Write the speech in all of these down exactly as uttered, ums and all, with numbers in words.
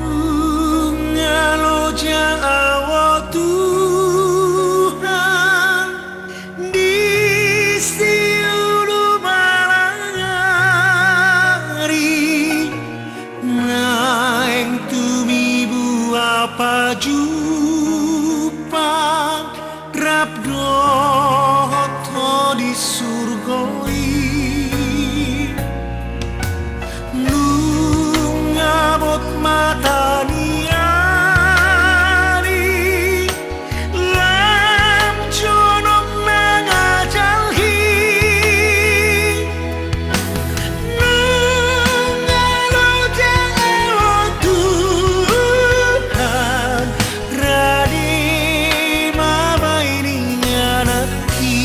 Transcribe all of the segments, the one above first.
Nunga loja ahu Tuhan, di siulumuna ari, naeng tumibu ahu pajumpang rap dohot Ho di surgo i. Nunga bot mata ni ari, lam jonok na mangalului. Nunga loja ahu Tuhan, rade ma baening anakki.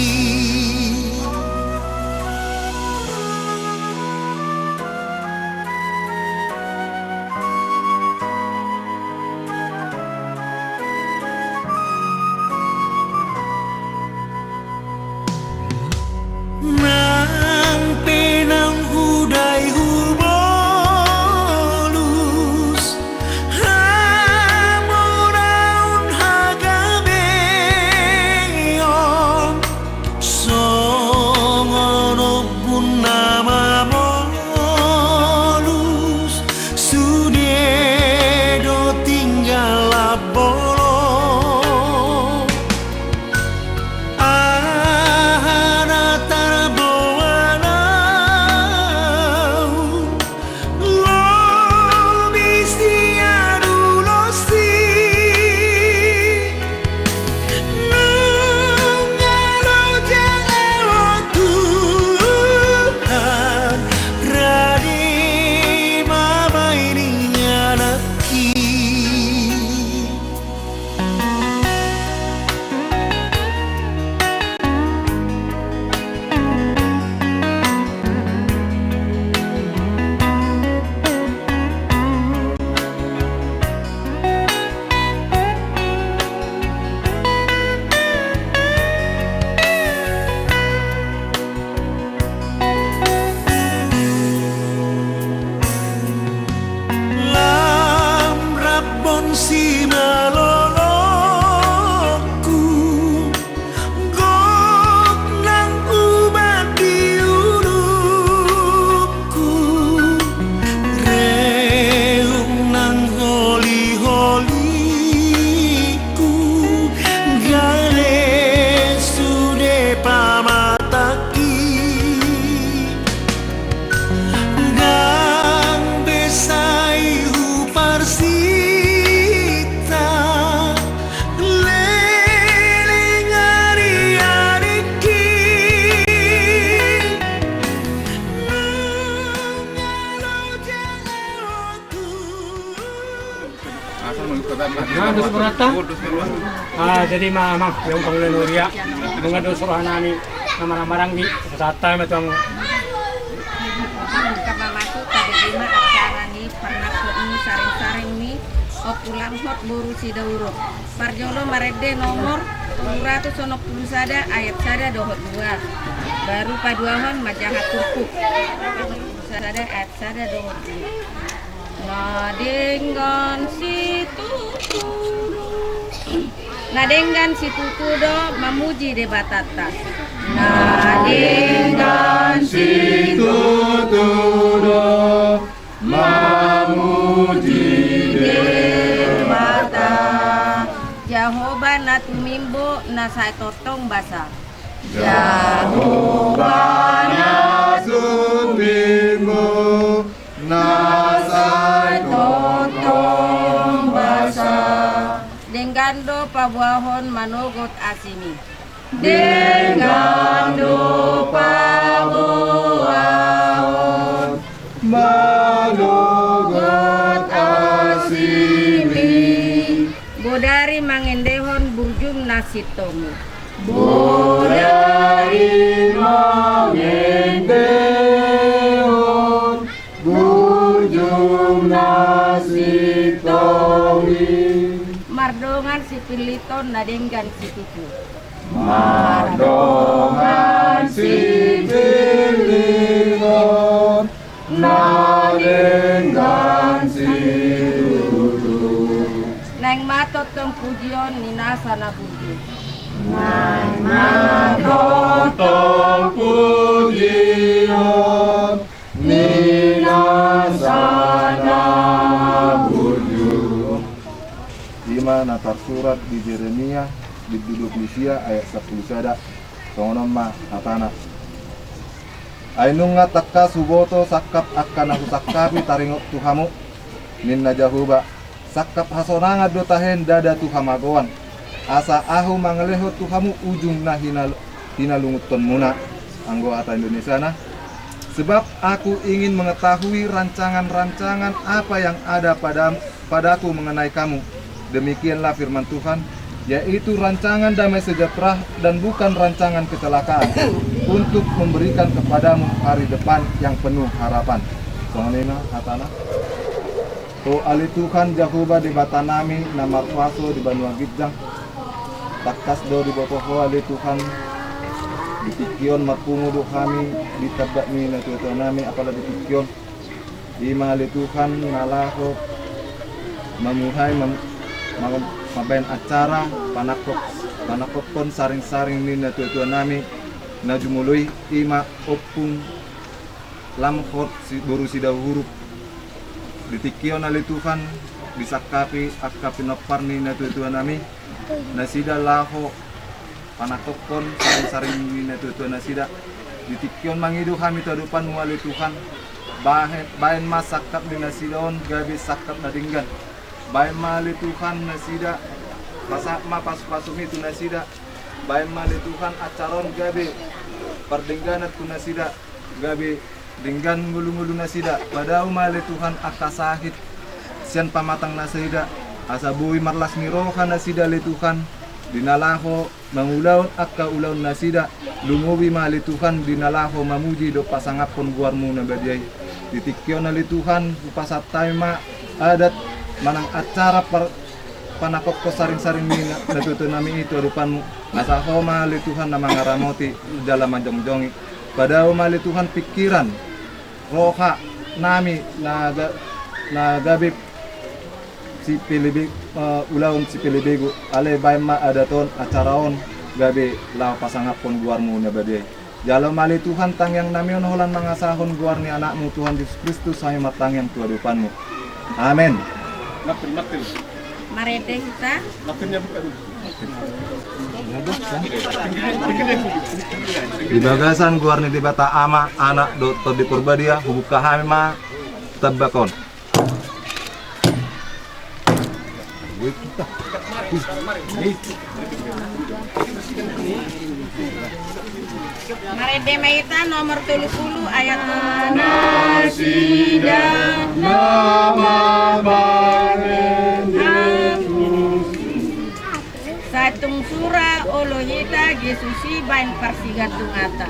Nang pe naung hudai hubolus, hamu naung hagabeon, songon ombun na mamolus, sude do tinggal apolon. Aha na tarboan ahu, lobi sian ulos i. Nunga loja ahu Tuhan, rade ma baening anakki. Lam rap bonsi malolokku, gok nang ubat di ulukku, reung nang holiholiku, gale sude pamatangki. Ndang be sai Nah, dos berata. Ah, jadi ma, ma, yang pangula noria. Mengados roha nami, na marang-marang di, sata ma tuang. Ka mamasuki pada lima acara ni, parnangkok ni, saring-saring ni, Ompu Lamhot boru Sidauruk. Parjolo marende nomor tolu ratus onom pulu sada ayat sada dohot dua. Baru paduahon manjaha turpuk. Tolu ratus onom pulu sada ayat sada dohot dua. Na denggan situtu do. Na denggan situtu do mamuji Debatanta. Na denggan situtu do mamuji Debata. Jahowa na tumimbo na sai tongtong basa. Jahowa na tumimbo na sai tongtong basa. Denggan do paboahon manogot asimi. Denggan do paboahon manogot asimi. Bodari mangendehon burjum na sintong i. Bodari mangendehon burjum na sintong i. Mardongan sipilliton na denggan situtu. Mardongan sipilliton na denggan situtu. Naeng ma tongtong pujion ni nasa na burju. Naeng ma tongtong pujion ni nasa na burju. I ma na tarsurat di Jeremia, bindu dua pulu sia ayat sampulu sada. Songon on ma hatana. Ai nunga tangkas huboto sangkap angka na husangkapi taringot tu hamu, ninna Jahowa. Sangkap hasonangan do tahe ndada tu hamagoan, asa ahu mangalehon tu hamu ujung na hinal-, hinalungunhonmuna. Anggo hata Indonesiana. Sebab aku ingin mengetahui rancangan-rancangan apa yang ada pada, padaku mengenai kamu. Demikianlah firman Tuhan, yaitu rancangan damai sejahtera dan bukan rancangan kecelakaan, untuk memberikan kepadamu hari depan yang penuh harapan. Songon i ma hatana. O ale Tuhan Jahowa Debatanami na markuaso di banua ginjang, tangkas do diboto Ho ale Tuhan, di tingki on marpungu do hami di tambak ni natuatuanami apala di tingki on. I ma ale Tuhan na laho mamuhai mam-, mam-, mambahen acara panangkok, panangkokhon saring-saring ni natuatuanami na jumolo i, i ma Ompung Lamhot si boru Sidauruk. Di tingki on ale Tuhan, disangkapi angka pinompar ni natuatuanami, nasida laho panangkokhon saring-saring ni natuatua nasida. Di tingki on mangido hami tu adopanmu ale Tuhan, bahen, bahen ma sangkap ni nasida on gabe sangkap na denggan. Bahen ma ale Tuhan nasida, pasahat ma pasupasumi tu nasida. Bahen ma ale Tuhan acara on gabe pardengganan tu nasida, gabe denggan ngolungolu nasida. Padao ma ale Tuhan angka sahit sian pamatang nasida, asa boi marlas ni roha nasida ale Tuhan, di na laho mangulahon angka ulaon nasida. Lumobi ma ale Tuhan di na laho mamuji dohot pasangaphon goarmu na badia i. Di tingki on ale Tuhan, hupasahat hami ma adat manang acara par-, panangkokhon saring-saring ni na-, natuatuanami i tu adopanmu. Asa Ho ma ale Tuhan na mangaramoti jala manjongjongi. Padao ma ale Tuhan pingkiran, roha nami na ga-, na gabe sipelebegu, eh, ulaon sipelebegu, alai bahen ma adat on, acara on gabe laho pasangaphon goarmu na badia i. Jalo ma ale Tuhan tangiangnami on holan mangasahon goar ni Anakmu Tuhan Jesus Kristus hami martangiang tu adopanmu. Amen. Marende hita. Di bagasan goar ni Debata Ama, Anak dohot Tondi Parbadia, hubuka hami ma tambak on. Marende ma hita nomor tolu pulu ayat. Nasida na mambahen Olo hita Jesus i baen parsigantunganta.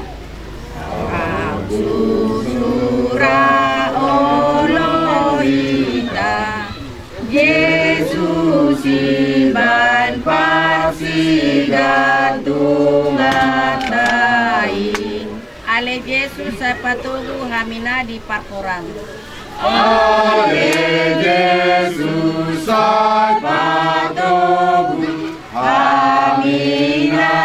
Aut susura olo hita Jesus i baen parsigantunganta i. Ale Jesus, sai patogu hami na di parporangan. Ale Jesus, sai patogu hami na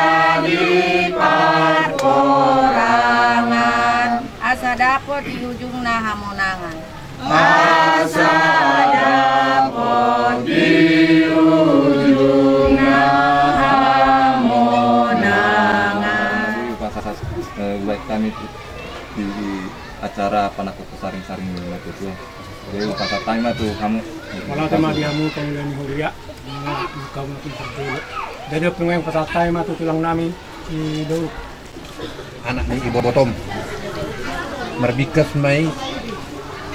di parporangan. Asa dapot di ujungna hamonangan. Asa dapot di ujungna hamonangan. Pas, eh, buat kami di acara panakuk saring-saring ni natuatua. Jadi, pasahat hami ma tu hamu. Mauliate ma di hamu panguhula ni huria. Hamu na pintar jolo. Jadi, pasahat hami ma tu tulang nami, si Daud. Anak ni ibotom. Marbingkas ma i,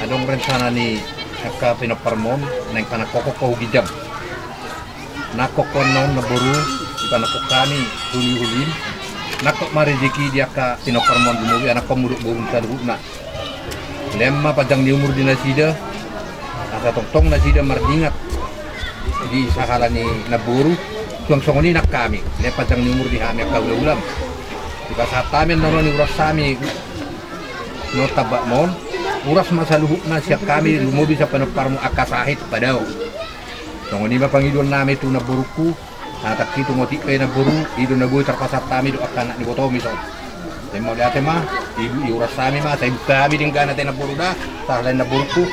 adong rencana ni angka pinomparmon naeng panakkokhon ho ginjang. Nangkok ho annon namboru, dipanakkokhon hami huli-hulim. Nangkok ma rejeki di angka pinomparmon, lumobi anakhonmu dohot borunta saluhutna. Lean ma panjang ni umur di nasida, asa tongtong nasida mardingat di sahala ni namboru. Suang songon i nang hami, lean panjang ni umur di hami angka hulahulam. Dipasahat hami annon, uras hami na tambakmon, uras ma saluhutna sian hami, lumobi sian pinomparmu angka sahit padaok. Songon i ma pangidoan nami tu namborungku. Hatangki tung otik pe namboru, i do na boi tarpasahat hami dohot angka anak ni ibotom i son. Sai mauliate ma, ibu, iuras hami ma, sai buka hami denggan ate namboru da, sahala ni namborungku.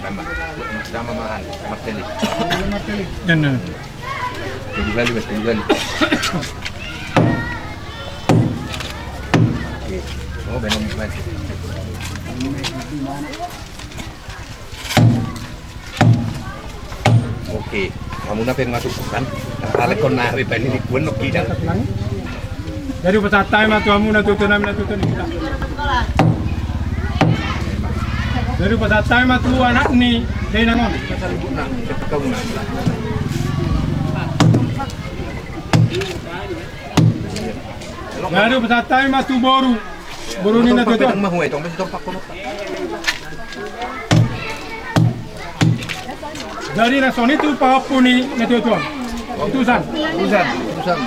Dama, dama mahan, marteli. Dana. Tolu kali, Mas, tolu kali. Oke. Oh, benar, Mas. Oke. Hamu na pe masuk kan? Alekon na pe paling kuan nok tidak. Jadi pasahat hami ma tu hamu na tutu nami na tutu ni huta. Jadi pasahat hami ma tu anak ni dainang on. Jadi pasahat hami ma tu boru. Boru ni na tutu. Jadi na songon i tu pahompu ni na tutu on. Utusan. Utusan. Utusan.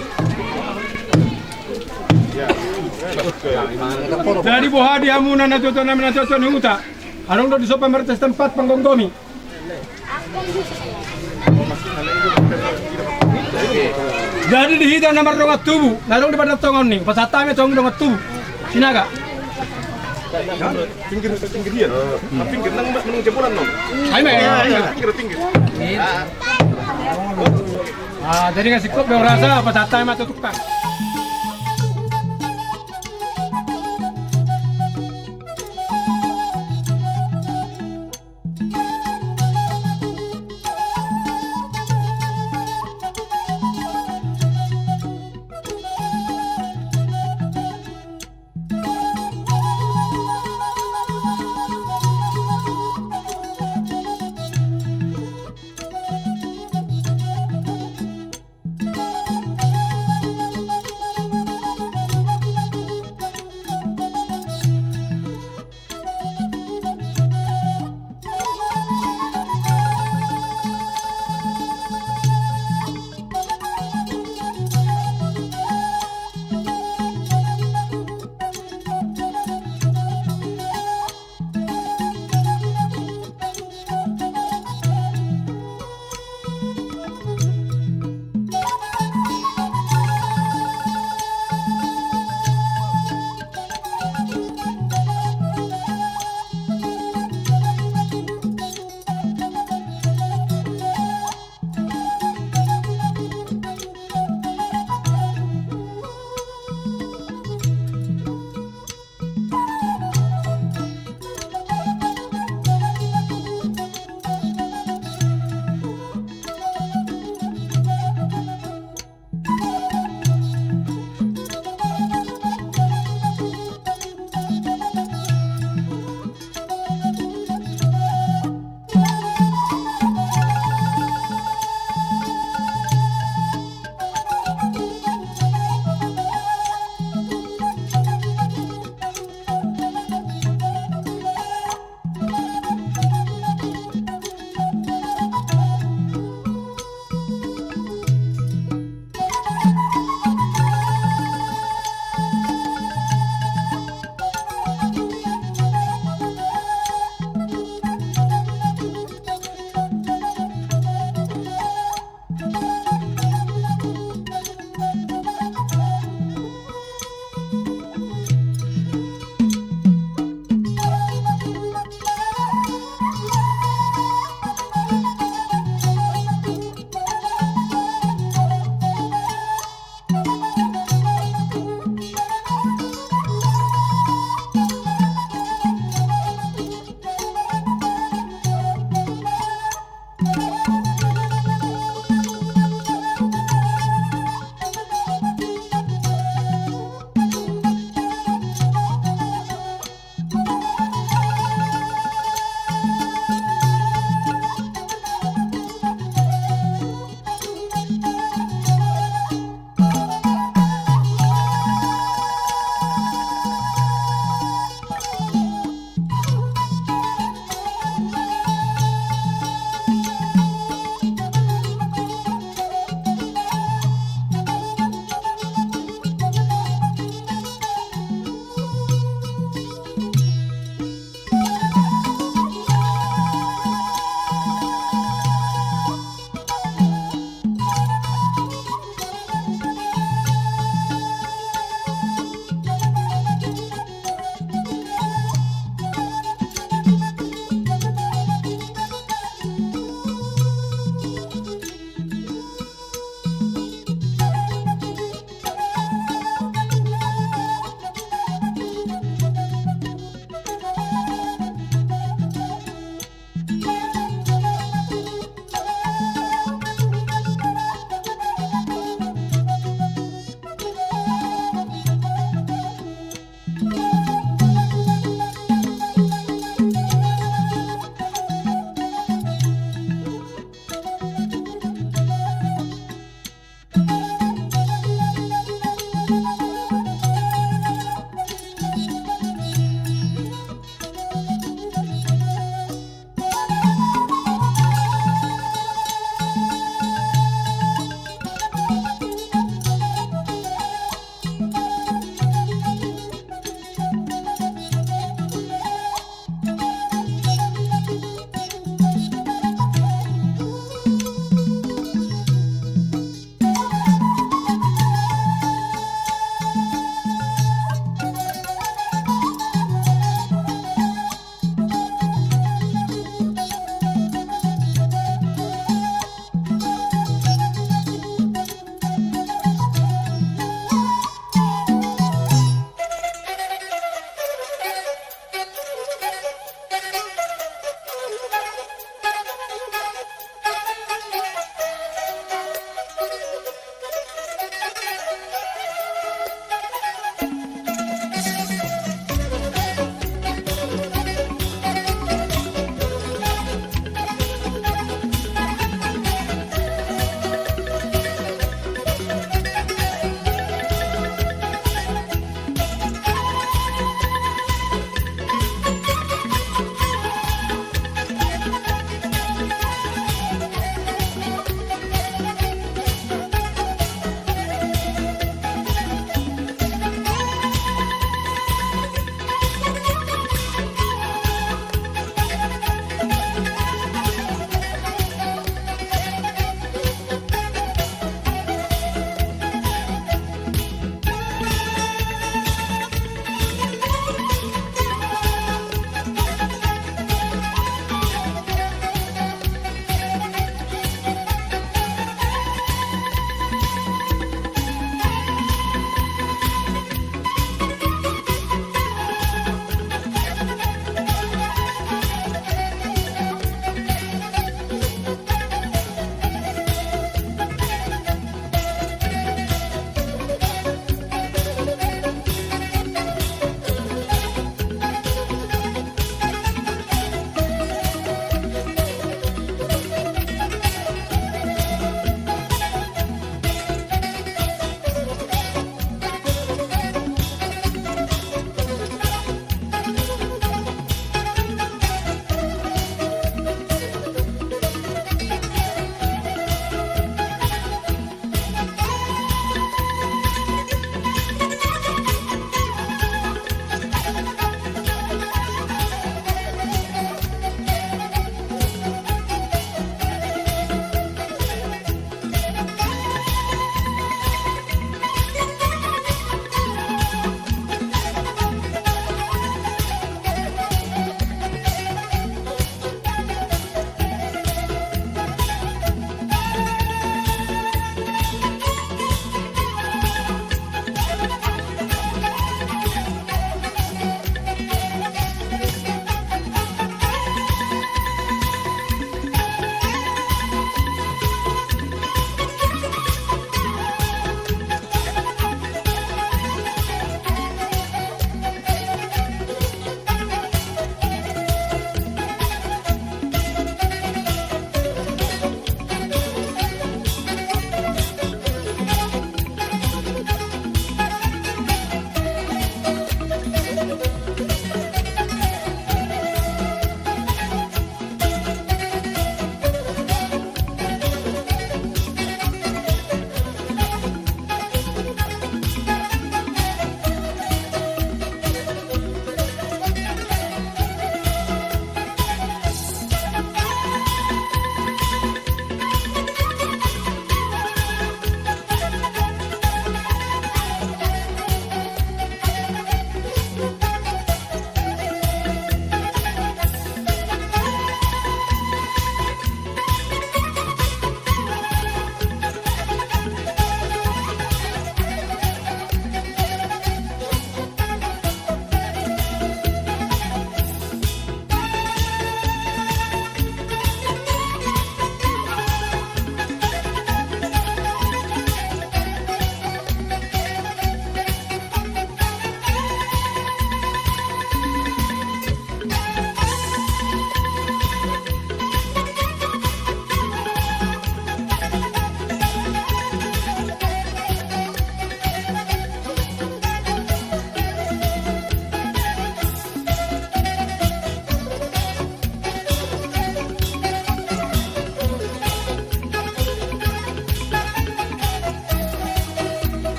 Jadi boha di hamu na tutu nami na tutu ni huta. Adong do dison pemerintah setempat panggomgomi. Jadi di hita na mardongan tubu, na adong di padan tonga on ni, pasahat hami tong dongan tubu. Sinaga. Pinggir, pinggir dia. Pinggir nang menang jebolan dong. Ayo, ayo, ayo. Pinggir, pinggir. Ah, jadi ngasih kop berasa, pasahat hami ma tu tukang.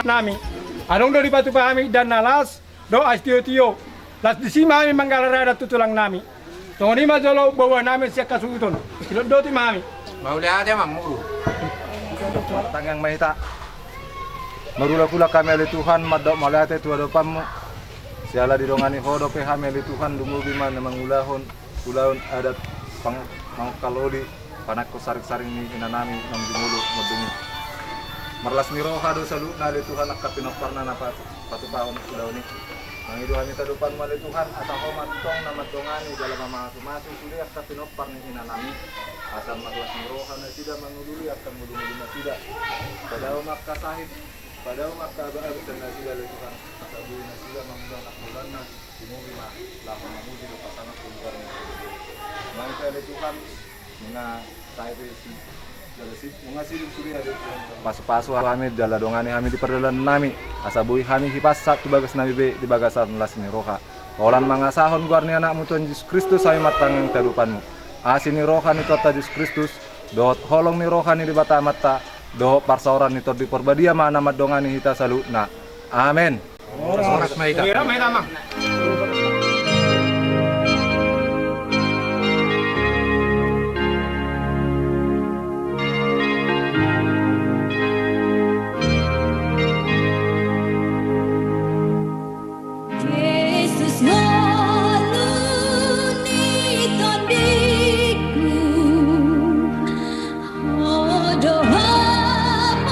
nami. Adong do dipatupa hami indahan na las dohot as tiotio. Las disi ma hami manggalar adat tu tulang nami. Songon i ma jolo boan nami sian hasuhuton. Sidondoti ma hami. Mauliate ma muru. Martangiang ma hita. Marulak-ulak hami ale Tuhan mandok mauliate tu adopanmu. Siala didongani ho dope hami ale Tuhan, dumobi ma na mangulahon ulaon adat pang-, mangongkal oli, panangko saring-saring ni inanami naung jumolo monding i. Marlas ni roha do saluhutna ale Tuhan angka pinomparna na pa-, patupahon ulaon i. Mangido hami tu adopanmu ale Tuhan, asa ho ma antong na mandongani jala mamasumasu sude angka pinompar ni inanami. Asa marlas ni roha nasida mangulului angka ngolu-ngolu nasida. Padao ma angka sahit, padao ma angka abasan nasida ale Tuhan. Asa boi nasida mangula na holan na. Dumobi ma laho mamuji dohot pasangaphon goarmu. Mauliate ale Tuhan, nunga sae pe si, jala si, nunga sidung sude ale Tuhan. Pasu-pasu hami jala dongani hami di pardalanan nami, asa boi hami hipasahat tu bagas nami be di bagasan las ni roha. Holan mangasahon goar ni anakmu Tuhan Jesus Kristus hami martangiang tu adopanmu. Asi ni roha ni Tuhanta Jesus Kristus, dohot holong ni roha ni Debata Amanta, dohot parsaoran ni Tondi Parbadia ma na mandongani hita saluhutna. Amen. Horas ma hita. Horas ma hita, Amang. Jesus ngolu ni tondingku. Ho do haparusangki,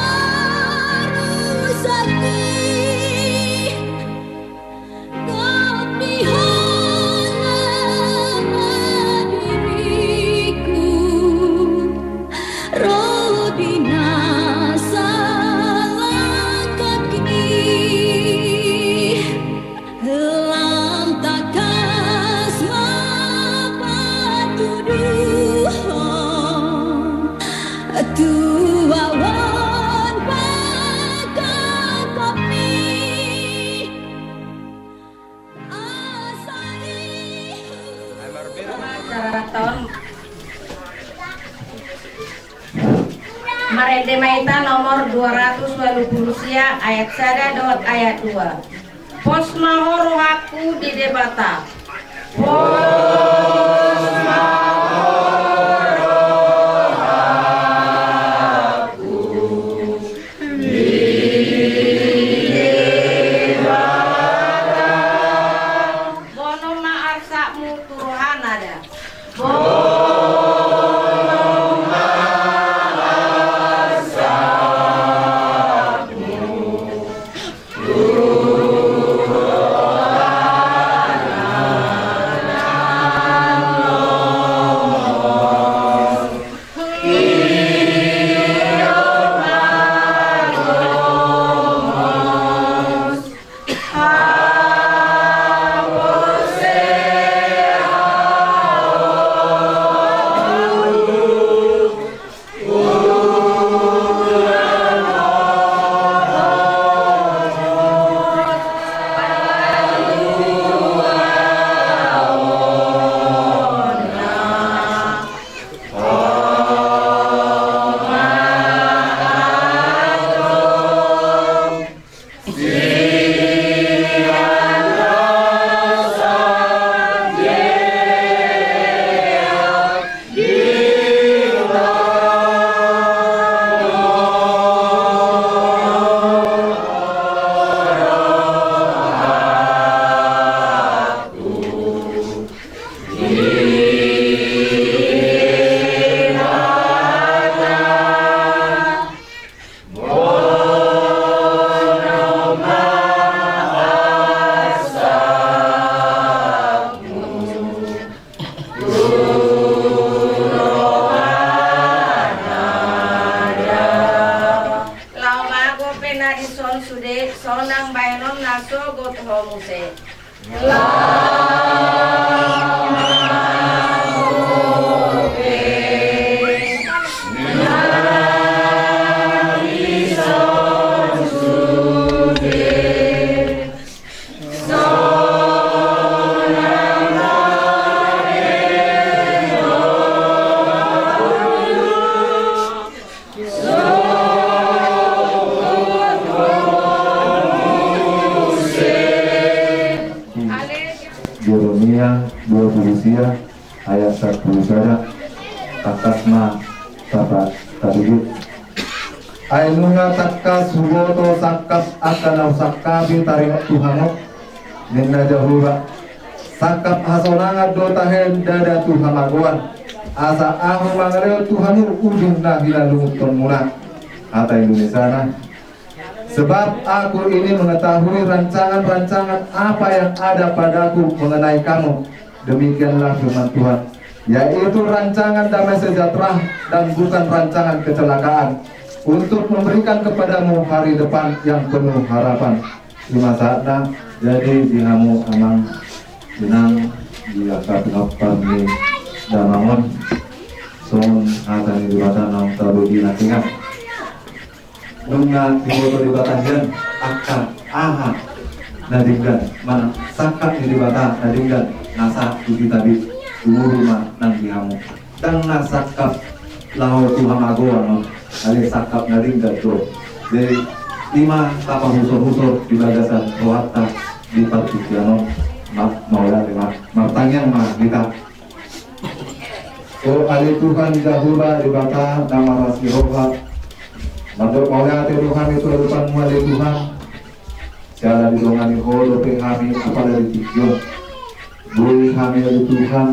tapi ho ma diriku, ro di na salangkap i. Lam tangkas ma patuduhon tu awan pangkapkapmi. Asa i. Marende ma hita nomor dua ratus walu pulu sia ayat sada dohot ayat dua. Pos ma ho rohangku di Debata. Pos ma ho rohangku di Debata. Bonom ma arsakmu tu rohana da. Laho mago pe na dison sude, sonang bahenon na sogot ho muse. Bisa da. Tangkas ma tapa tabege. Ai nunga tangkas huboto sangkap angka na husangkapi taringot tu hamu, ninna Jahowa. Sangkap hasonangan do tahe ndada tu hamagoan, asa ahu mangalehon tu hamu ujung na hinalungunhonmuna. Hata Indonesiana. Sebab Aku ini mengetahui rancangan-rancangan apa yang ada padaku mengenai kamu. Demikianlah firman Tuhan, yaitu rancangan damai sejahtera dan bukan rancangan kecelakaan, untuk memberikan kepadamu hari depan yang penuh harapan. Ima sahatna. Jadi di hamu amang inang, di angka pinompar ni damang on, songon hata ni Debata naung tabo di nangkingan. Nunga diboto Debata hian angka aha na denggan, manang sangkap ni Debata na denggan, nasa di hita be, umur ma nang di hamu. Ndang na sangkap laho tu hamagoan on, alai sangkap na denggan do. Jadi ima tapahusor-husor di bagasan rohanta di partingkian on. Ma-, mauliate ma, martangiang ma hita. O ale Tuhan Jahowa Debata na marasi roha, mandok mauliate do hami tu adopanmu ale Tuhan. Siala didongani Ho dope hami apala di tingki on. Boi hami ale Tuhan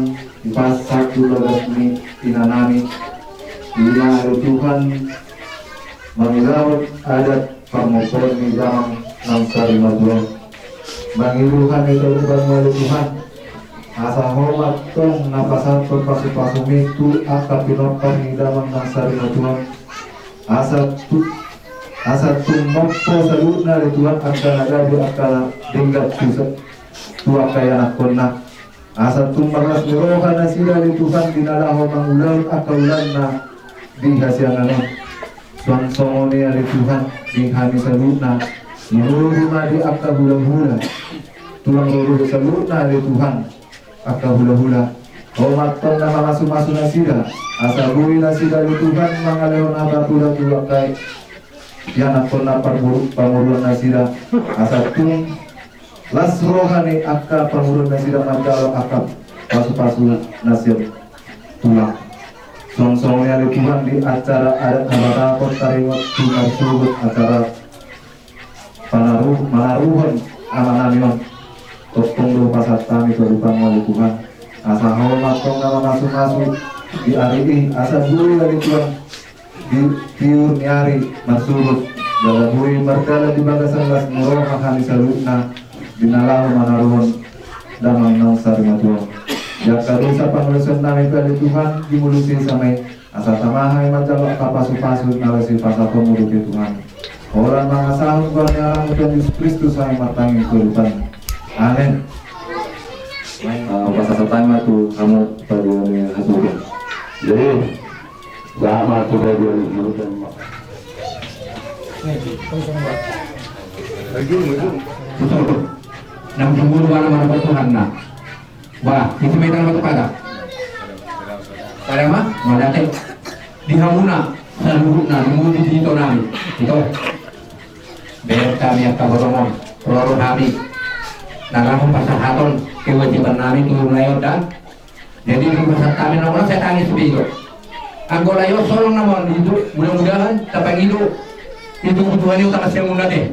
dipasak tu bagas ni inanami. Ima ale Tuhan mangulahon adat parmompoon ni damang naung sarimatua on. Mangido hami tu adopanmu ale Tuhan, asa Ho ma antong na pasahathon pasu-pasumi tu angka pinompar ni damang naung sarimatua on. Asa tu, asa tung mompo saluhutna ale Tuhan angka na gabe angka na denggan tu sa-, tu angka ianakhonna. Asa tung marlas ni roha nasida ale Tuhan di na laho mangulahon angka ulaonna di hasiangan on. Suang songon i ale Tuhan di hami saluhutna, maruru ma di angka hula-hula. Tulang rorobot saluhutna ale Tuhan, angka hula-hula. Ho ma antong na mamasu-masu nasida, asa boi nasida ale Tuhan mangalehon hata tuda tu angka ianakhonna parboru-, pamoruon nasida, asa tung las roha ni angka pamoruon nasida manjalo angka pasu-pasu na sian tulang. Songon-songon i ale Tuhan di acara adat na batakon taringot tu marsogot acara panaru-, manaruhon amanami on. Tongtong do pasahat hami tu adopanmu ale Tuhan, asa Ho ma antong na mamasu-masu di ari i, asa boi ale Tuhan di tiur ni ari marsogot, jala boi mardalan di bagasan las ni roha hami saluhutna di na laho manaruhon damang naung sarimatua on. Di angka dosa pangalaosion nami pe ale Tuhan, dimulus i sama i, asa tama hami manjalo angka pasu-pasu na laho sipasahatonmu dope tu hami. Holan mangasahon goar ni Anakmu Tuhan Jesus Kristus hami martangiang tu adopanmu. Amen. Ah, pasahat hami ma tu hamu padion ni hasuhuton. Jadi, sama tu padion ni hasuhuton. Enam puluh dua nama nama Tuhan na. Bah, isi medan batu pada. Pada ma, mauliate. Di hamuna saluhutna, di mudi di ito nami. Ito. Bereng hami angka boromon, roro hami. Na laho pasahaton kewajiban nami tu lae on da. Jadi di pasahat hami na mula sai tangis be ito. Anggo lae on solong nama on di ito, mudah-mudahan tapangido. Ito kebutuhan ito tangkas siamun nate.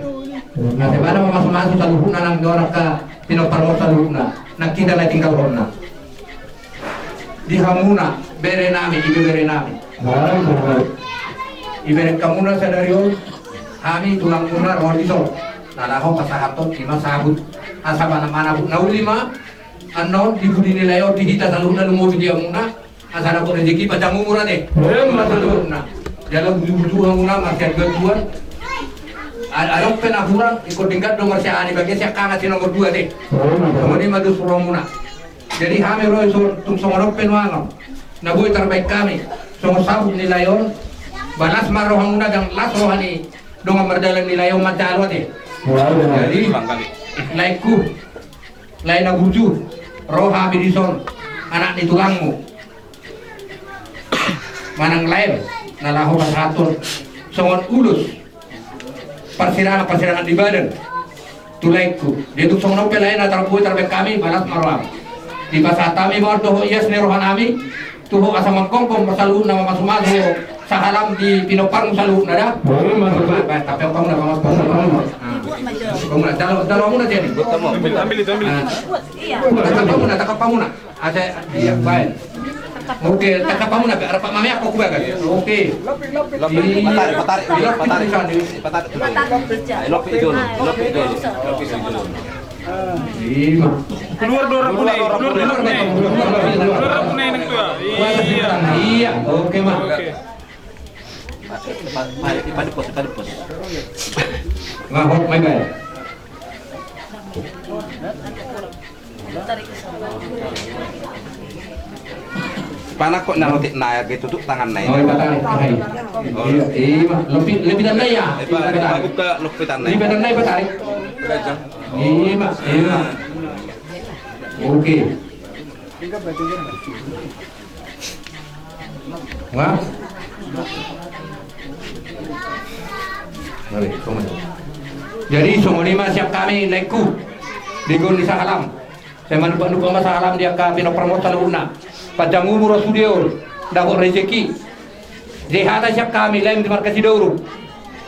Na sebana mamasu-masu saluhutna nang di orang ka pinompar on saluhutna. Nang hita na tinggalhonna. Di hamuna, bere nami, ibe bere nami. Ibereng hamuna sadari on, hami tulangmuna ro dison. Na laho pasahathon ima sabut. Asa mana-mana na uli ma, annon di pudi ni lae on di hita saluhutna lumobi di hamuna. Asa dapot rejeki panjang umur ate. Emma tutu. Saluhutna. Jala buju-buju hamuna marsian dua tuan. Adong pe na hurang, ingkon denggan do marsian i bagas sian hanga si nomor dua te. Emma tutu. Songon i ma dos rohamuna. Jadi hami ro i songon, tung songon on pe nuaeng on. Na boi tarbaen hami songon sabut ni lae on. Balas ma rohamuna ndang las roha ni dongan mardalan ni lae on manjalo ate. Jadi laengku, lae na burju, ro hami dison, anak ni tulangmu. Manang laem na laho pasahathon songon ulos parsirangan-parsirangan di badan tu laengku. Dia tung songon on pe lae na tarbuat tarbaen hami, balas ma roham. Dipasahat hami ma on dohot ias ni rohanami, tu ho asa mangkongkong saluhutna, mamasumasu sahalam di pinomparmu saluhutna da. Boi ma. Baen, tapehon hamuna, baen, tapehon hamuna. Tapehon hamuna, jalo, jalo hamuna jadi. Ambil itu, ambil itu. Tangkap hamuna, tangkap hamuna. Asa, iya, baen. Oke, tangkap hamuna, biar apa mami aku kubagas. Oke. Patarik, patarik, patarik. Patarik. Lopi idolo, lopi idolo. Lopi idolo. Keluar do rapunai, keluar do rapunai. Keluar rapunai nang tua. Iya. Iya, oke ma. Oke. Padepos, padepos. Ngahok mai bae. Panangkok na lotik na, age tutup tangan na i. Oh, ipatarik. Iya, iya, ma. Lopi, lopi tanda ya. Ipa, ipa buka lopi tanda. Lopi tanda ipatarik. Iya, ma. Iya, ma. Oke. Wah. Mari, songon i. Jadi songon i ma sian hami laengku di ngolu ni sahalam. Sai manumpak-numpak ma sahalam di angka pinomparmon saluhutna. Panjang umur sude on, dapot rezeki. Jadi hata sian hami laem di marga Sitorus.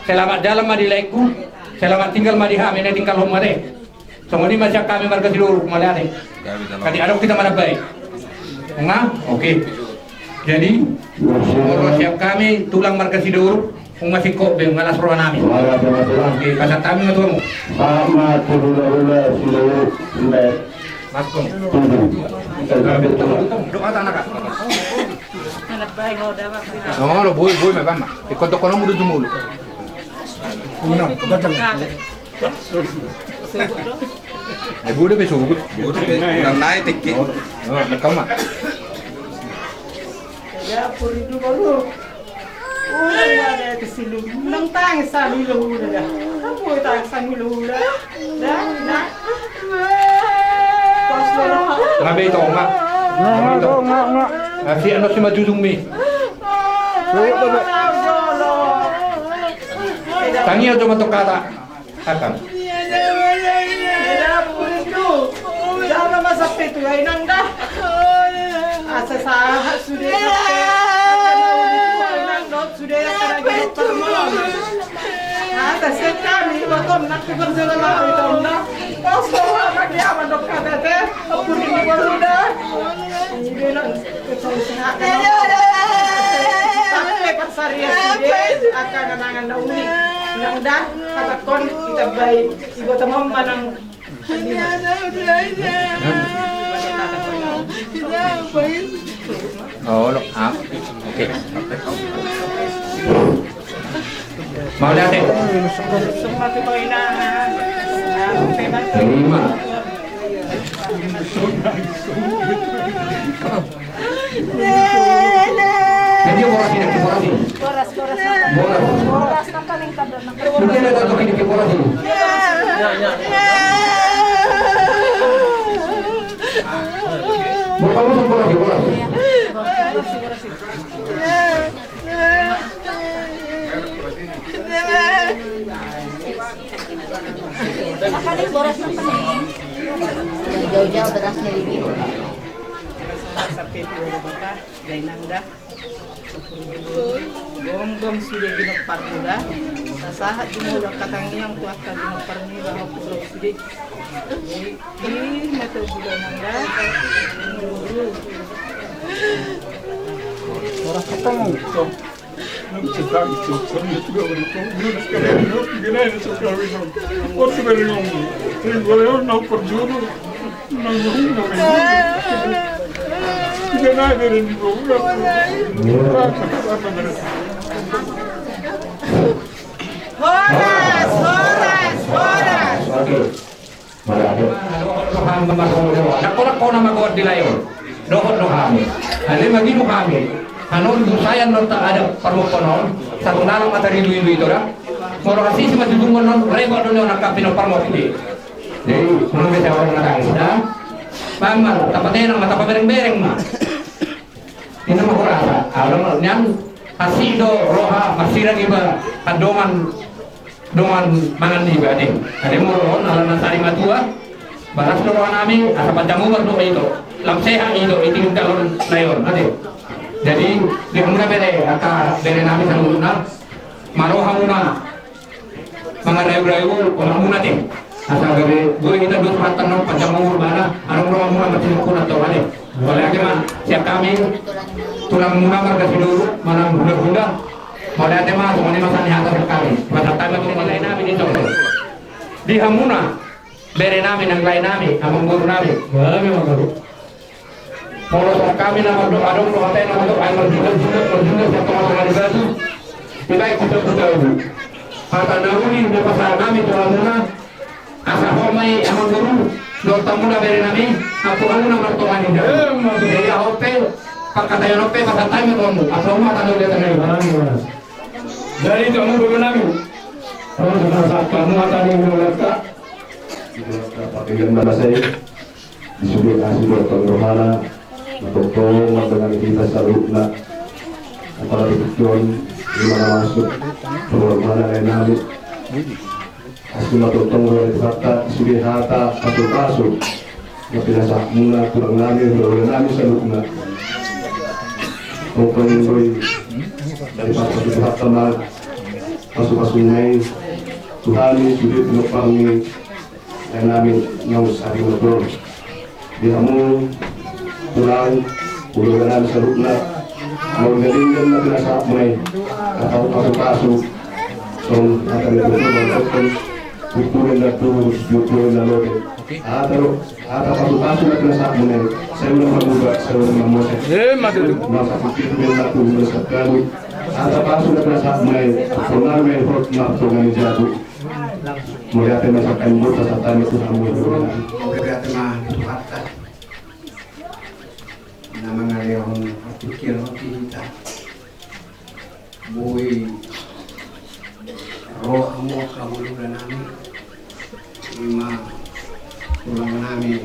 Selamat jalan ma di laengku. Selamat tinggal ma di hami na tinggal hon ma te. Songon i ma sian hami marga Sitorus, mauliate. Jadi adong hita manambai. Nga, oke. Jadi molo sian hami tulang marga Sitorus, unang singkop be, nga las roha nami. Oke, pasahat hami ma tu hamu. Sama tu hula-hula Sitorus. Maskon. Doa tanaka. Olo, boi, boi ma bana. Ikon toko nomu do jumulu. Unang, datang. Ai, buda be sogot. Buda be. Nang nai tikki. Oh, nang kama. Ya, puri du baru. Unang ada kesilu. Nang tangis sambil hula da. Apa tangis sambil hula? Da, da. Pas lo. Nga be ito, nga. Nga, nga, nga, nga. Asi ano si majujung mi. Sogot do be. Tangi aja mantok kata. Akan. Eda puri tu. Jala masa petu ya inang da. Asa sahat sude. Inang do sude ya karagi dokter mo. Asa sekali batom nak tukar jala lari tong da. Kos bawa anak dia mandok kata te. Puri tu baru da. Ini bilang. Sampe parsarian sude angka nanangan na uli. Nang da, hatakkon hita baen, iboto ma manang. Oh, lo, ah, oke. Mauliate. Terima. Jadi boras ini, boras ini. Boras, boras. Boras. Boras na paling kadang. Mungkin ada satu ini boras ini. Boras, boras, boras. Paling boras na paling. Jauh-jauh berasnya ini. Sampai dua bapak, dainang dah. Gomgom sude ginomparmu da. Sasahat jumolo angka tangiang tu angka ginomparmi bahwa purok sude. Ih, mata bulan nang da. Orang ketemu. Horas, horas, horas. Oke. Dohot do hami ma songon i. Nangkon, nangkon na magoar di lae on. Dohot do hami. Ale magibu hami. Hanon busayan non ta ada parmokon on. Satu dalam mata rilu-ilu itu da. Molo hasisi ma jujungon non, rebot do ni on angka pinomparmon i. Jadi, molo bisa orang na tangis da. Paman, tapatenang ma, tapabereng-bereng ma. Inna ma hurasa. Ala nian hasik do roha marsirang iba andongan. Dongan mangan iba, ate. Ate, molo on ala na sari matua, balas do roha nami, asa panjang umur do ito. Lam sehat ito, iti undang on lae on, ate. Jadi, di hamuna bere, angka bere nami saluhutna, ma ro hamuna mangarayurayu omakmuna te. Asa gabe boi hita dos patanna panjang umur bana, adong do hamuna marsining kuna tau ale. Mauliate ma sian hami tulangmuna marga Sitorus manang Hunda-hunda. Mauliate ma, songon i ma sahat ni hata sian hami. Pasahat hami tu lae nami di son. Di hamuna bere nami nang lae nami, amangboru nami. Molo sian hami na mandok, adong do hata na mandok, ai marjinjang-jinjang, marjinjang sian tonga-tonga ni batu, dibaen tu jabu-jabu. Hata na uli na pasahat nami tu hamuna, asa ho ma i amangboru, dohot hamuna bere nami, ampu hamuna martonga ni jabu. Jadi aha pe, pangkataion pe pasahat hami tu hamu, asa ho ma hata na uli, hata na uli. Jadi tu hamu boru nami, hamu hata ni uli. Di sude asi dohot rohana, na tongtong mandongani hita saluhutna. Apala di tingki on, di mana masuk, rohana lae nami. Asi ma tongtong roha ni Tuhanta, di sude hata pasu-pasu na pinasahatmuna, tulang nami, hula-hula nami saluhutna. Tongtong i, dari pasu-pasu Tuhanta ma, pasu-pasu na i, tu hami sude pinompar ni lae nami naung sari motor. Di hamu tulang, hula-hula nami saluhutna, naung denggan ma pinasahatmuna i, hata pasu-pasu, songon hata ni tutur na mandok, tutur na tubu, tutur na lote. Hata do, hata pasu-pasu na pinasahatmuna i, sai unang mamuba, sai unang mamose. Ima tutu. Masa pipir na tubu na sakalu. Hata pasu na pinasahatmuna i, ampuon nami ma i hot martonga ni jabu. Mauliate ma sian hami, pasahat hami tu hamu. Mauliate ma tu Tuhanta na mangalehon partingkian on di hita. Boi ro hamu angka hula-hula nami, ima tulang nami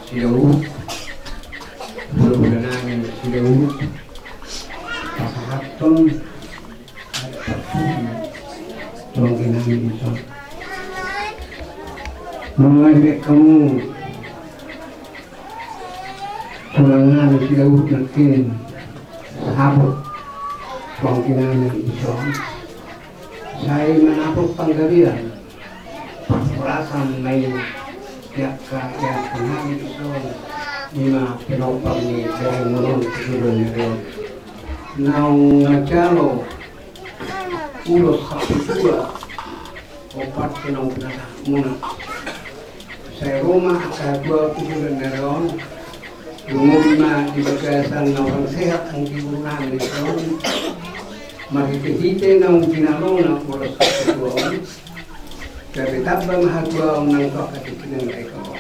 Sitorus, hula-hula nami Sitorus, pasahathon Tulang nami di son. Nunga dibaen hamu tulang nami Sitorus nangkin saput tulang nami di son. Sai manapot panggabean, parhorasan ma i di angka ianakkon nami di son. Ima pinompar ni berengon on tu joloan ni ari on. Naung manjalo ulos sampulu dua, ompat pe naung pinasahatmuna. Sai ro ma angka dua tu joloan ni ari on, lumobi ma di bagasan na hurang sehat anggi guru nami di son. Marhite-hite naung jinalona ulos sampulu dua on, gabe tamba ma haduaon nang tu angka tingki nang daidaon.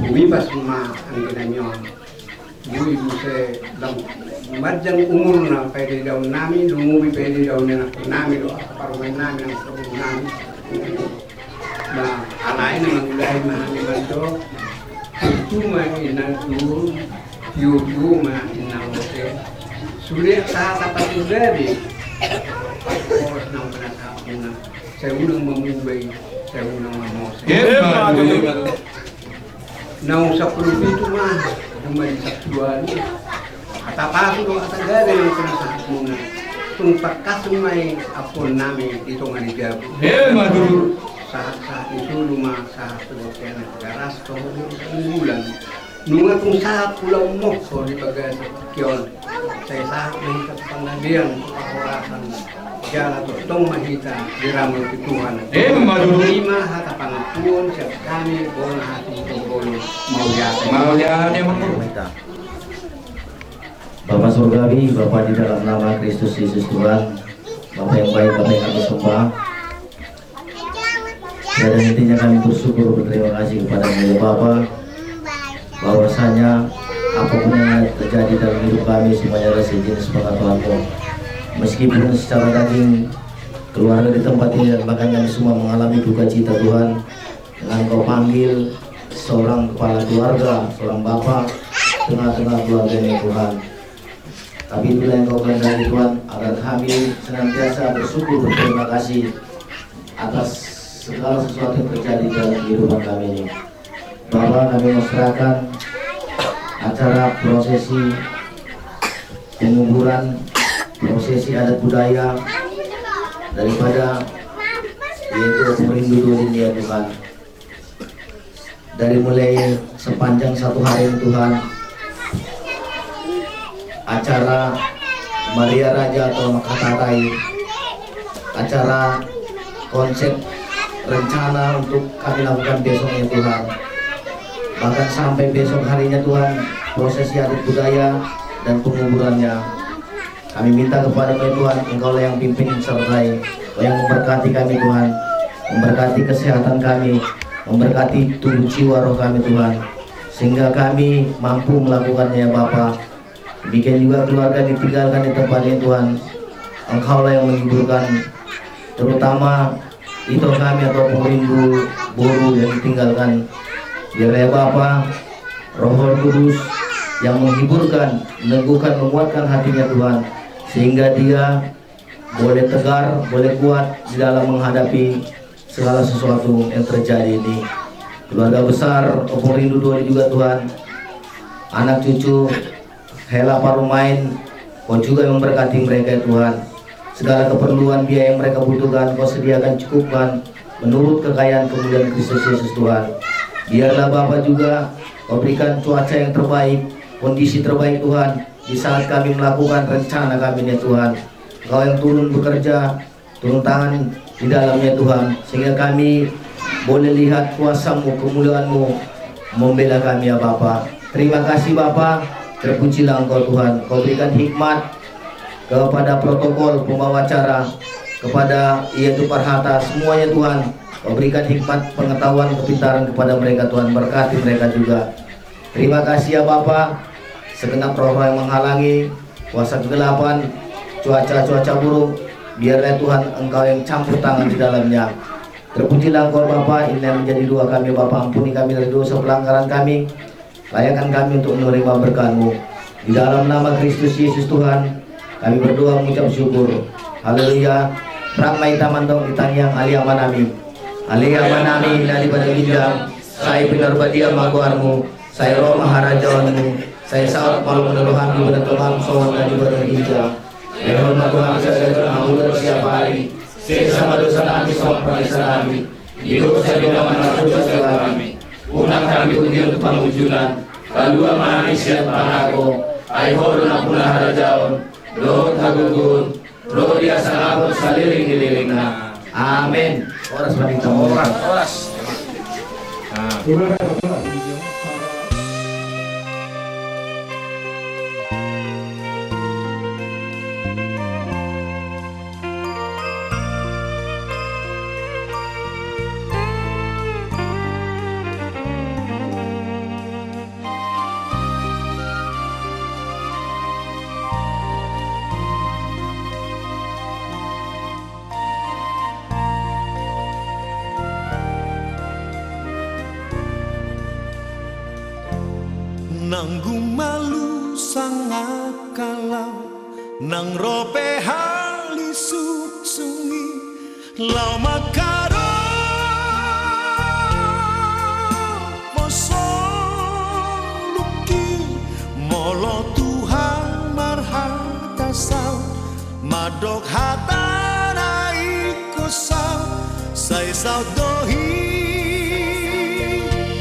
Humipas ma anggi nami on. Boi muse lam-, manjang umurna paida-idaon nami, lumobi paida-idaon ni anakkon nami dohot angka parumaen nami nang saluhut nami. Nah, alai na mangulahi ma hami mandok, tutu ma inna tubu, tio-tio ma inna lote. Sude hata pasu gabe, horas naung pinasahatmuna, sai unang mamuba i, sai unang mamose. Ima tutu. Naung sampulu pitu ma, jumadi sampulu ualu. Hata pasu dohot hata gabe naung pinasahatmuna. Tung tangkas ma i ampuon nami di tonga ni jabu. Ima tutu. Sahat-sahat ni solu ma, sahat tu bontean na garas, tu hobas ni bulan. Nunga tung sahat ulaon mongko di bagasan tingki on. Sai sahat ma hita tu panggabean, tu parhorasan, jala tongtong ma hita diramoti Tuhan. Ima tutu. Ima hata pangampuon sian hami bona hasihomboli. Mauliate. Mauliate. Bapa surgawi, Bapa di dalam nama Kristus Yesus Tuhan, Bapa yang baik, Bapa yang kami sembah. Pada intinya kami bersyukur, berterima kasih kepada-Mu ya Bapa, bahwasanya apapun yang terjadi dalam hidup kami semuanya adalah sejenis pengetahuan-Mu. Meskipun secara daging keluarga di tempat ini dan bahkan kami semua mengalami duka cita Tuhan, dengan Kau panggil seorang kepala keluarga, seorang bapak, tengah-tengah keluarganya Tuhan. Tapi itulah yang Kau kehendaki Tuhan, agar kami senantiasa bersyukur, berterima kasih atas segala sesuatu yang terjadi dalam kehidupan kami ini. Bapa, kami mau serahkan acara prosesi penguburan, prosesi adat budaya daripada yaitu Ompung Rindu Doli, ya Tuhan. Dari mulai sepanjang satu hari ini, Tuhan, acara Maria Raja atau menghatai acara konsep rencana untuk kami lakukan besoknya, Tuhan. Bahkan sampai besok harinya, Tuhan, prosesi adat budaya dan penguburannya. Kami minta kepada-Mu, Tuhan, Engkaulah yang pimpin sertai, Engkau yang memberkati kami, Tuhan, memberkati kesehatan kami, memberkati tubuh jiwa roh kami, Tuhan, sehingga kami mampu melakukannya, ya Bapa. Demikian juga keluarga ditinggalkan di tempat ini, Tuhan, Engkaulah yang menghiburkan, terutama ito kami atau Ompung Rindu boru yang ditinggalkan. Biarlah, ya Bapa, Roh Kudus yang menghiburkan, meneguhkan, menguatkan hatinya, Tuhan, sehingga dia boleh tegar, boleh kuat di dalam menghadapi segala sesuatu yang terjadi ini. Keluarga besar Ompung Rindu Doli juga, Tuhan, anak cucu, hela parumaen, Kau juga yang memberkati mereka, ya Tuhan. Segala keperluan biaya yang mereka butuhkan, Kau sediakan, cukupkan menurut kekayaan kemuliaan Kristus Yesus, Tuhan. Biarlah Bapa juga Kau berikan cuaca yang terbaik, kondisi terbaik, Tuhan, di saat kami melakukan rencana kami ini, ya Tuhan. Engkau yang turun bekerja, turun tangan di dalamnya, Tuhan, sehingga kami boleh lihat kuasa-Mu, kemuliaan-Mu membela kami, ya Bapa. Terima kasih, Bapa. Terpujilah Engkau, Tuhan. Kau berikan hikmat kepada protokol pembawa acara, kepada yaitu parhata, semuanya, Tuhan. Kau berikan hikmat, pengetahuan, kepintaran kepada mereka, Tuhan. Berkati mereka juga. Terima kasih, ya Bapa. Segenap roh-roh yang menghalangi, kuasa kegelapan, cuaca-cuaca buruk, biarlah, Tuhan, Engkau yang campur tangan di dalamnya. Terpujilah Engkau, Bapa. Inilah yang menjadi doa kami, Bapa. Ampuni kami dari dosa pelanggaran kami. Layakkan kami untuk menerima berkat-Mu. Di dalam nama Kristus Yesus, Tuhan, kami berdoa, mengucap syukur. Haleluya. Rap ma hita mandok di tangiang Ale Amanami. Ale Amanami na di banua ginjang, sai pinarbadia ma goar-Mu, sai ro ma harajaon-Mu, sai saut ma lomo ni roha-Mu di banua tonga on songon na di banua ginjang. Lehon ma tu hami sadari on hangoluan siapari, sesa ma dosanami songon panesanami di dosa ni dongan na mardosa tu hami. Unang hami huhut tu pangunjunan, palua ma hami sian pangago, ai Ho do nampuna harajaon, dohot hagogoon, ro di hasangapon saleleng ni lelengna. Amen. Horas ma di hita. Horas. Horas. Nanggung malu sangkap laho, nang ro pe halisuk sungi, laho mangkaropo soluki. Molo Tuhan marhata saut, mandok hata na ingkon saut, sai saut do i,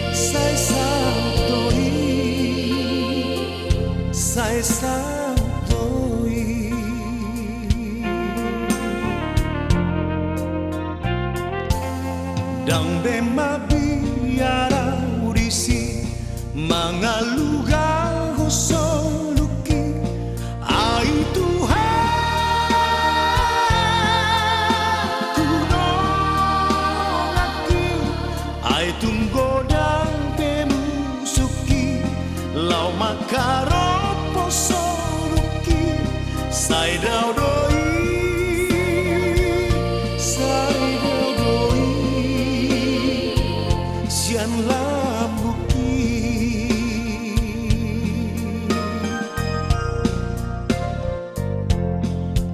sai saut do i, sai saut do i. Ndang be mabiar ahu disi, mangalugahon soluki. Ai Tuhan, tu donganki, ai tung godang pe musuki, laho mangkaropo soluki. Sai dao do i, sai dao do i sian lambungki.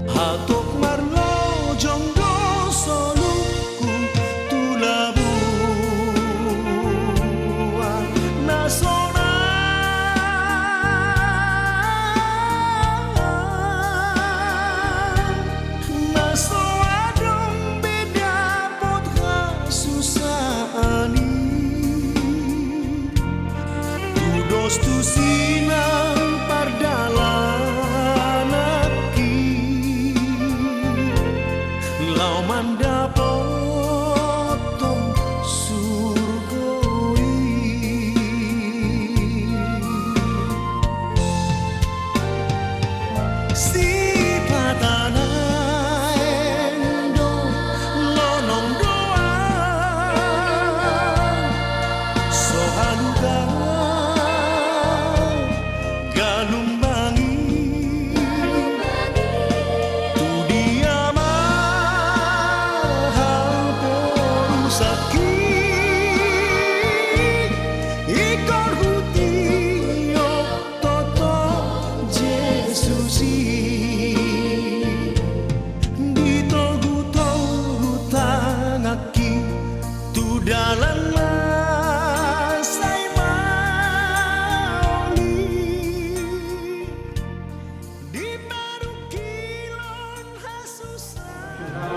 Hatop marlojong do soluku tu labuan na sonang.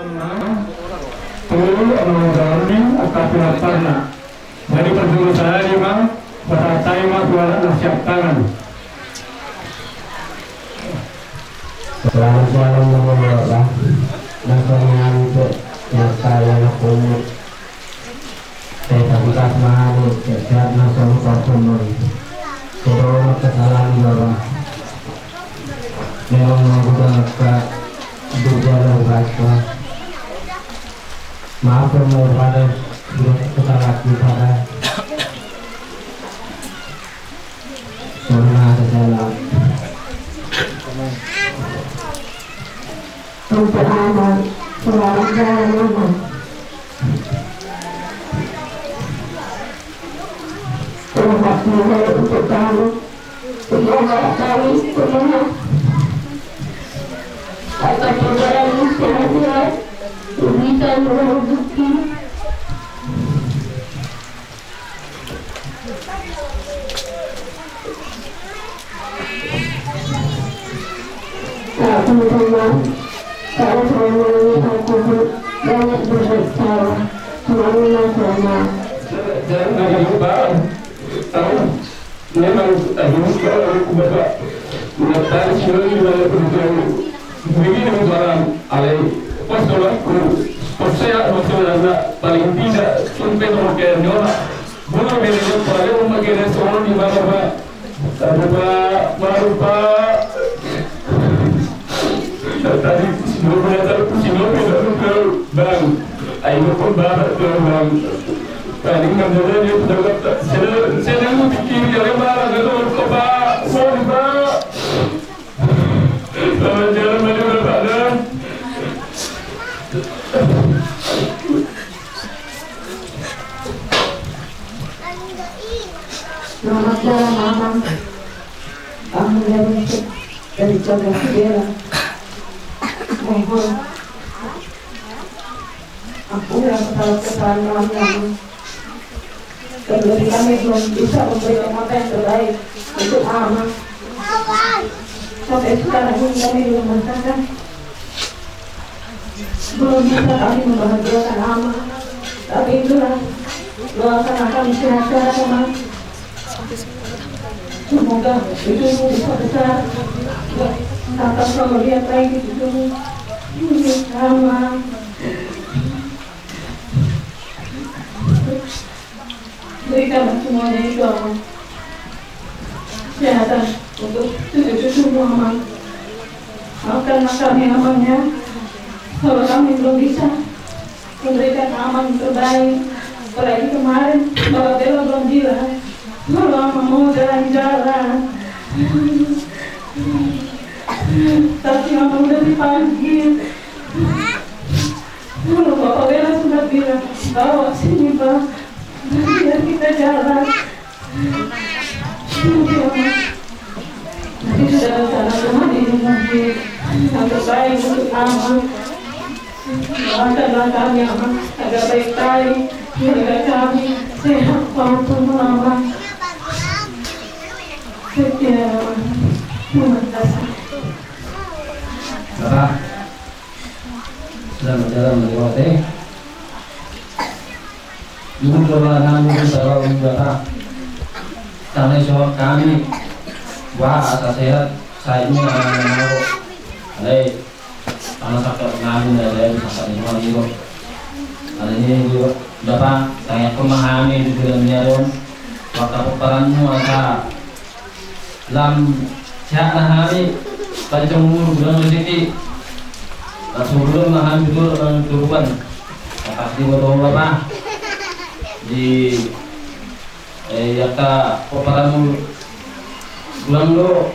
Tolu, Ama Mudaroni, angka pinomparna. Jadi parjolo sahali ma, pasahat hami ma tu anak na siap tangan. Selamat malam, Bapak. Nasa mengantuk, nasa yang aku. Saya tak bukas mahal, sehat, nasa lupa pun. Saya doa kesalahan, Bapak. Memang mau juga ke Jogja dan Bapak. Maaf, mau pada, sudah kesalahan pada. Sorry, Mas, saya lah. Untuk Ama, selamat jalan, Ama. Selamat tinggal untuk kami. Semoga kami semua akan berjalan sehat-sehat, bisa mengurus rezeki. Aku minta maaf kalau selama ini aku banyak berbuat salah. Maafkan saya. Jangan lupa, tahu, memang, eh, ini kalau aku bapak, nggak tahu, sih, lagi, lagi, lagi. Begini, Bang, alai pas orang ku, pas saya, maksudnya, paling tidak, sampai nomor kayaknya orang. Belum, dia paling mau pakai restoran di mana, Pak? Aduh, Pak, maaf, Pak. Tadi, si Nopi, tadi, si Nopi, tadi, Bang. Ayo, Bang, Bang. Tadi, kan, dia, dia, saya, saya, saya pikir, dia marah, kata, Pak, sorry, Pak. Selamat jalan, Bapak, dah. Selamat jalan, Amang. Amang dari, dari Jaga Sudela. Mohon ampun yang salah kesalahan kami, Amang. Karena kami belum bisa memberikan apa yang terbaik untuk Amang. Sampai sekarang ini kami belum merasakan, belum bisa kami membahagiakan Amang. Tapi itulah, doakan kami sehat-sehat, Amang. Semoga hidupmu bisa besar. Tanpa selalu lihat baik di hidupmu. Amang. Berikanlah semuanya itu, Amang. Kesehatan untuk cucu-cucumu, Amang. Maafkanlah kami, Amang, ya. Kalau kami belum bisa memberikan Amang yang terbaik. Apalagi kemarin, Bapak Bella belum bilang kalau Amang mau jalan-jalan. Tapi Amang udah dipanggil. Kalau Bapak Bella sudah bilang, "Bawa sini, Bang. Biar kita jalan." Nanti sudah rencana semua di rumah, yang terbaik untuk Amang. Doakanlah kami, Amang, agar baik-baik keluarga kami sehat maupun Amang. Sekian, Amang. Terima kasih. Bapak. Selamat jalan, Bang Iwate. Dulu coba nami kita bawa ini, Bapak. Karena isoman kami. Wah, asa sehat. Saya ini anak-anak mau. Alai, karena sakit nami, alai, sakit ini, Bang Iwo. Alai ini, Bapak, saya pemahami di dalam nyaron. Waktu peranmu, asa Lam sehat na hami, panjang umur, godang rezeki. Lam sumurung na hami tu turunan turunan. Atas di moto Bapa. Di, eh, angka pomparanmu godang do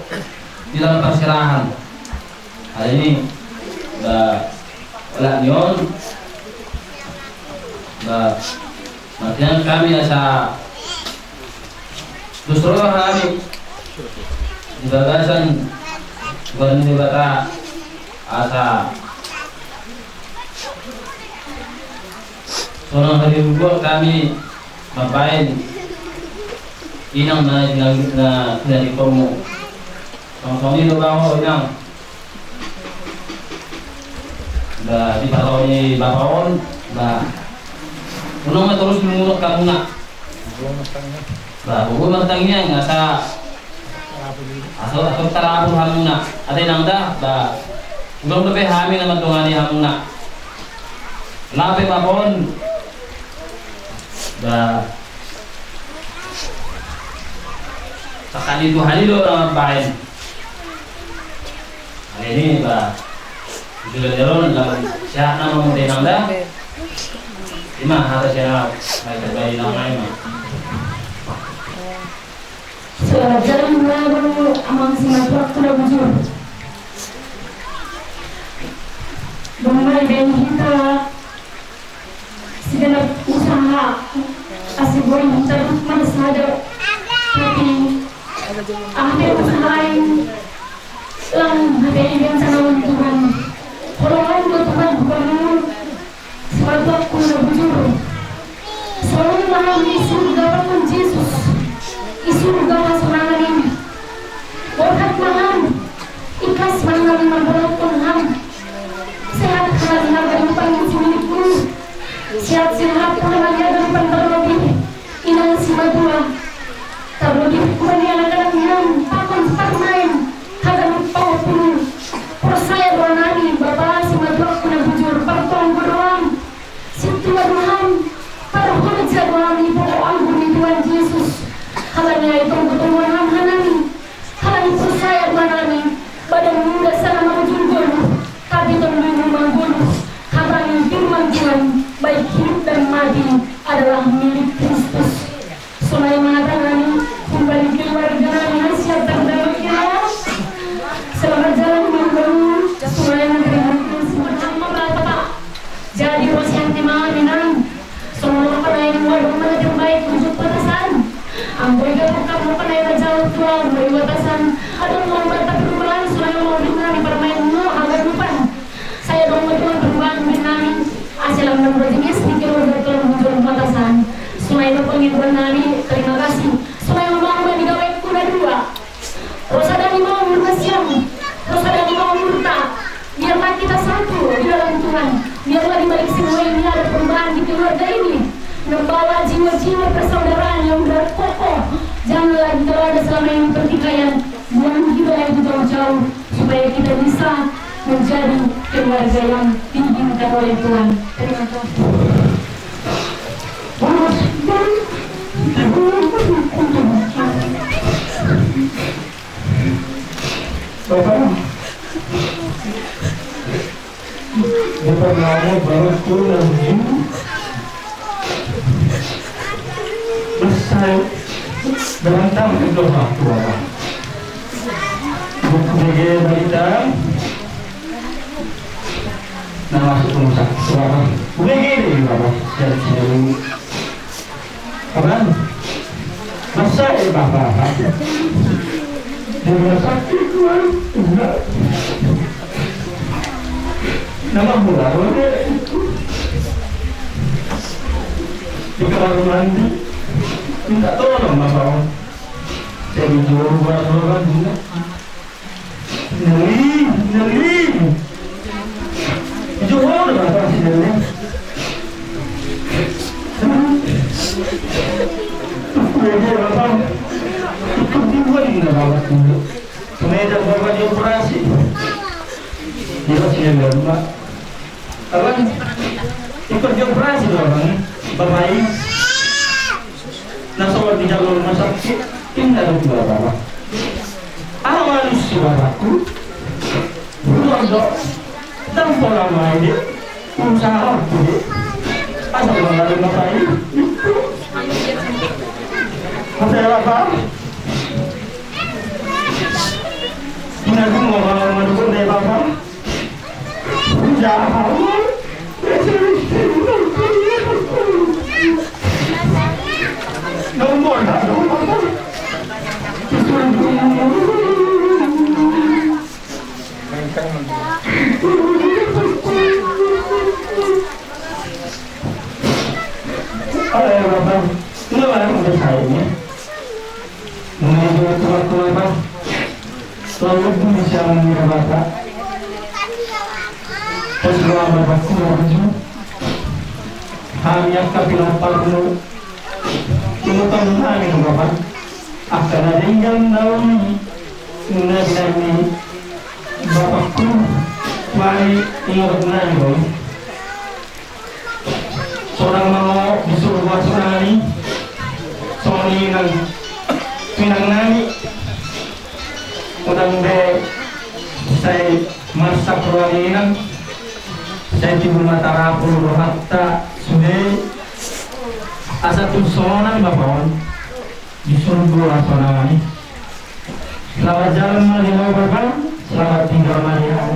di dalam parserahan. Hal ini, ba, olat ni on, ba, martangiang hami asa tus roha hami di bagasan goar ni Debata asa sonang haliluan hami mambaen inang na, na, na, na di komu. Songon i do baoa inang. Ba, di parau ni bapa on, ba, unang ma torus lumobi hamuna. Ba, bobo ma tangiang, asa, asa, asa tarapul hamuna. Ate nang da, ba, unang dope hami na mandongani hamuna. Lape bapa on. Ba, sakali tu hali do na mambaen. Alani i ba, sudah jalan, lalu sehat nama muda nang da. Ima hata siapa? Baik, baik, nama ima. Selamat jalan melalu amang si matuak tu na bujur. Bung mai ben hita. Segenap usaha asi boi hita duk marsada. Tapi aha pe usaha i, lang hata i gancangan Tuhan. Holongan do Tuhan bukan mulu. Sebab aku na bujur. Selalu maham di surga pakon Jesus. Di surga hasonangan i. Borhat maham. Ikhlas maham mamborakkon ham. Sehat halani haganupan si milikmu. Sehat-sehat halani haganupan tarlobi inang si matua. Tarlobi hubani anak-anak nian pakon parmaen haganup pahopunu. Porsaya do nami bapa si matuak tu na bujur, partonggo do ham. Sintua do ham. Parhorja do ham di pokok anggur ni Tuhan Jesus. Halani ai tonggo-tonggo ham hanami. Halani porsaya do hanami, badan muda sana mangujur goluh, tapi tonduymu manggoluh. Hata ni firman Tuhan, baik hidup dan mati adalah milik Kristus. Sonai ma hata nami, humbani keluarga nami na siap tardamai ya. Selamat jalan mangolu, sonai ma terima kasih mangolu Bapak. Jadi, rosian ni mami nang. Songon na panaen wadong mana terbaik ujung batasan. Ambo iga bukan na panaen na jauh tua ujung batasan. Adong lomba tak perubahan, sonai ma ujung nami parmaen mo haganupan. Saya dong ujung perubahan bin nami. Asi lam dan berjenis di kilo betul ujung batasan. Sonai ma pengibuan nami, terima kasih. Sonai ma bang bani gawaikku na dua. Ro sada ni ma umur na siam, ro sada ni ma umurta. Biarlah kita satu di dalam Tuhan. Biarlah di balik semua ini ada perubahan di keluarga ini. Membawa jiwa-jiwa persaudaraan yang berat kokoh. Jangan lagi kalau ada selama ini pertikaian. Buang gibah itu jauh-jauh supaya kita bisa menjadi keluarga yang diinginkan oleh Tuhan. Terima kasih. Bapak, di pernamu baru tulang ini besar berantang ke doha tua. Buku D G balita. Nah, masuk rumah sakit, Bapak. Udah gini, Bapak. Siap-siap. Abang, masa ya, Bapak? Di rumah sakit, Tuan. Enggak. Nama murah, Bang? Di kamar mandi. Minta tolong, Bapak. Saya dijual buat orang juga. Neli, Neli. Ijo ho do bapa si Neli. Bapa. Ikut dibuat di mana bapa dulu. Semenjak bapa dioperasi. Dia si Neli rumah. Abang, ikut dioperasi do abang, bapa i. Na so dijalo rumah sakit, inda do tu bapa. Aha manus si bapakku? Buat do. Dang pola main di usaha aku di. Asal bapa i. Hotel apa? Ina dulu mau madu dari bapa. Mengaji waktu-waktu apa? Selalu pun bisa mengira Bapak. Pos roha ma bapakku marujung. Hami angka pinomparmu, inotangnami do Bapa, angka na denggan na uli na binahen ni bapakku, mari ingotan nami do i. Sonang ma ho di surgo, sonang ma i songon inang tu inang nami. Unang be sai marsak roha ni inang, sai tibu ma tarapul rohanta sude. Asa tung sonang bapa on di surgo, asa sonang ma i. Selamat jalan ma di ho bapa, selamat tinggal ma di ho.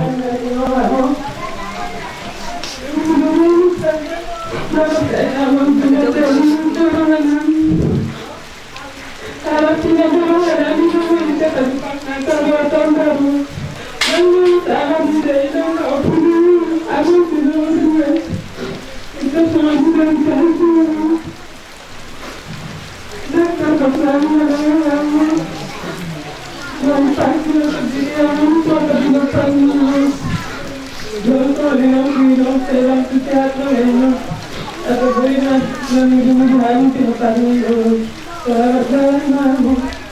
Selamat jalan, Bang.